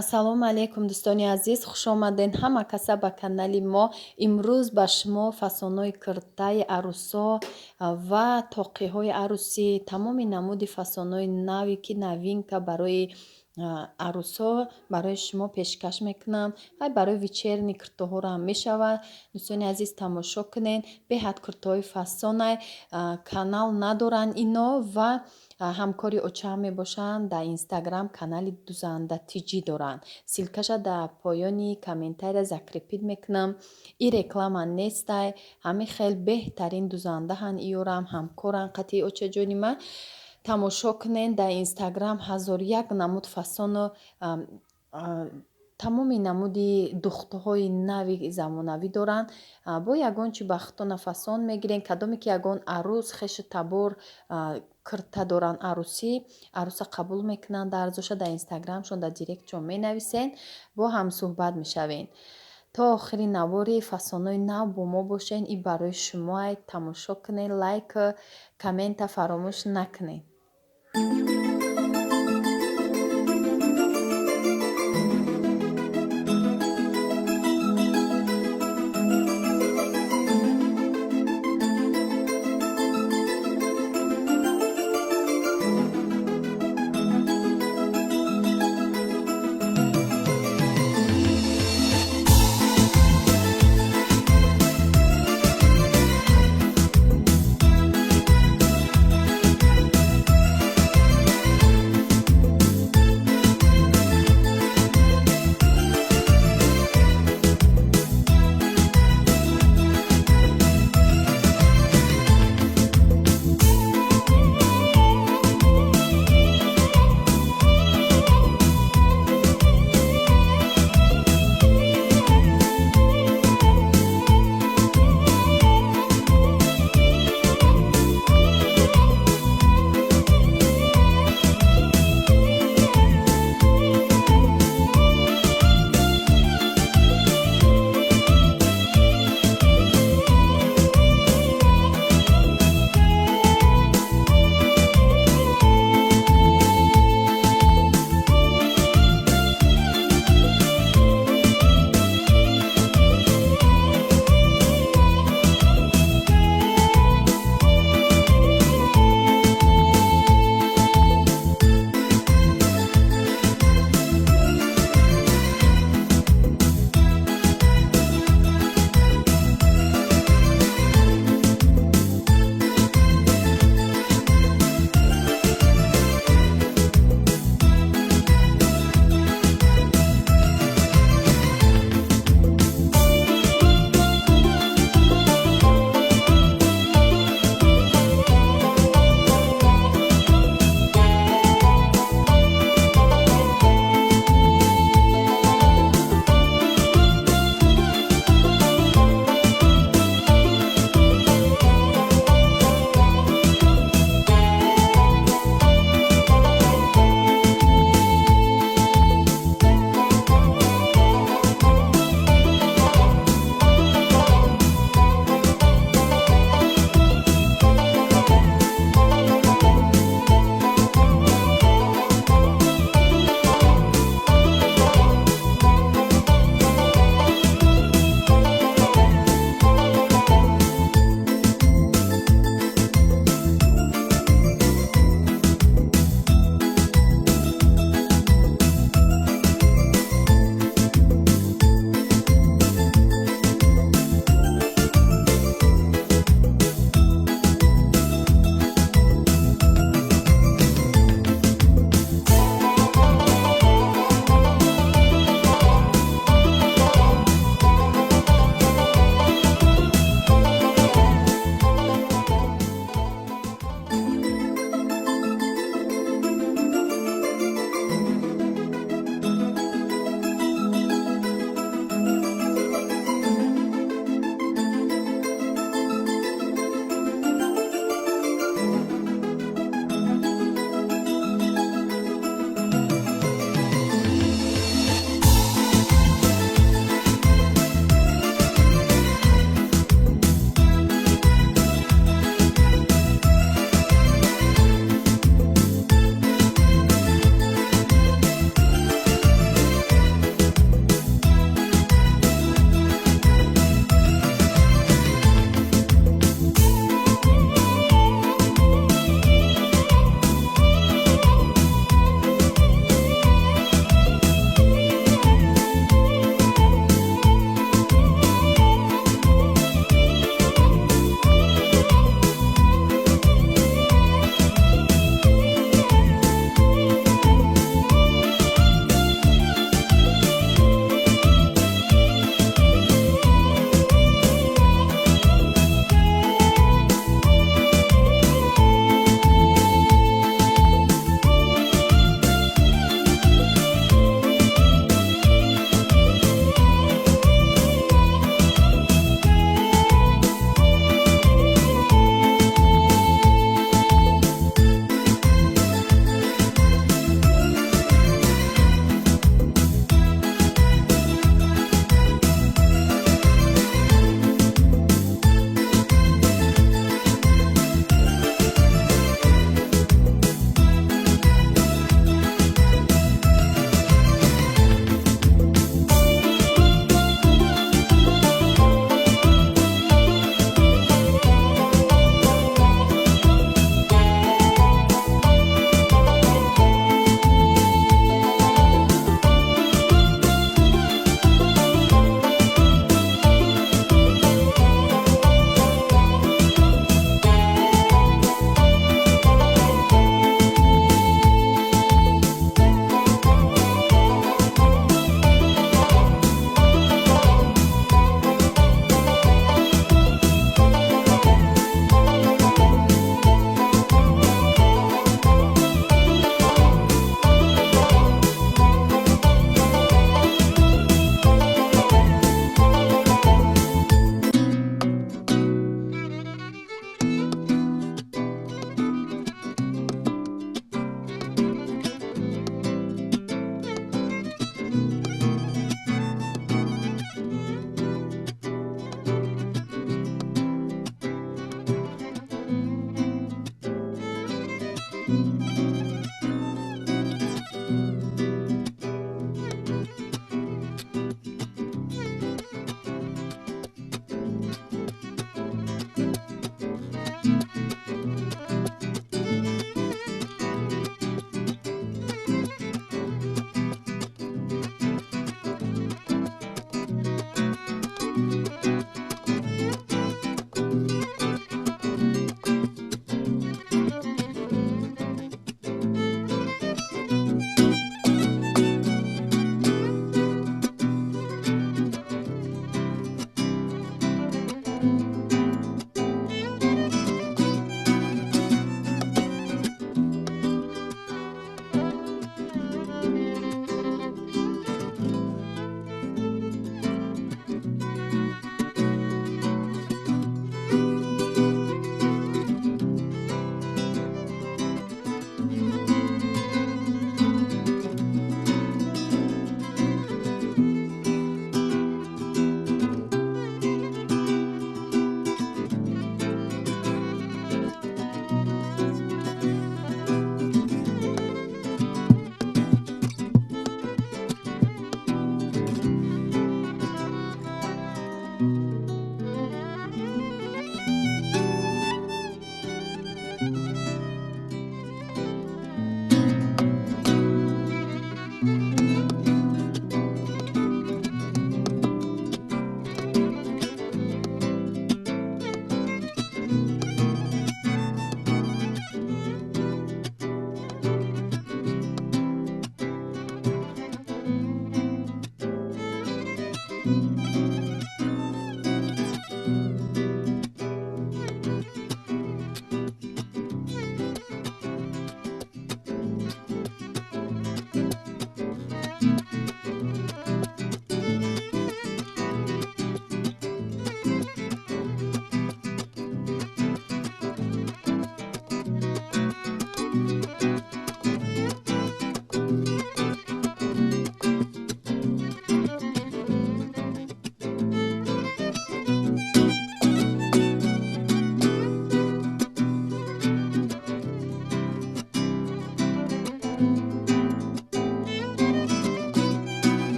Ассалому алайкум, дӯстони азиз, хушомадед ҳама каса ба канали мо. Имрӯз ба шумо фасонҳои киртаи арӯсо ва тоқиҳои арӯсӣ, тамоми намуди фасонҳои нави, ки новинка барои арӯсҳо, барои шумо пешкаш мекунам. Ай барои вечерний киртоҳоро ҳам мешавад. Дӯстони азиз, тамошо кунед, беҳад киртоҳои фасонай. Канал надоранд ино ва ҳамкори очаам мебошанд. Дар Инстаграм канали Дузанда Тиҷӣ доранд. Ссылка ша дар поёни комментария закрепить мекунам. И реклама нестай, ҳамин хел беҳтарин дузандаҳанд, иёрам ҳамкоранд қатъи очаҷони ман. Тамошо кунед, дар Инстаграм ҳазору як намуд фасону тамоми намуди духтҳои нави замонавӣ доранд. Бо ягон чи ба худтона фасон мегирен. Кадоме ки ягон арӯс, хешу табор кирта доранд арӯсӣ, арӯса қабул мекунанд. Дарзоша дар Инстаграмшон дар директшон менависен, бо ҳамсӯҳбат мешавем. То охири навори фасонҳои нав бо мо бошед. И барои шумоай, тамошо кунед, лайк, коммента фаромӯш накунед.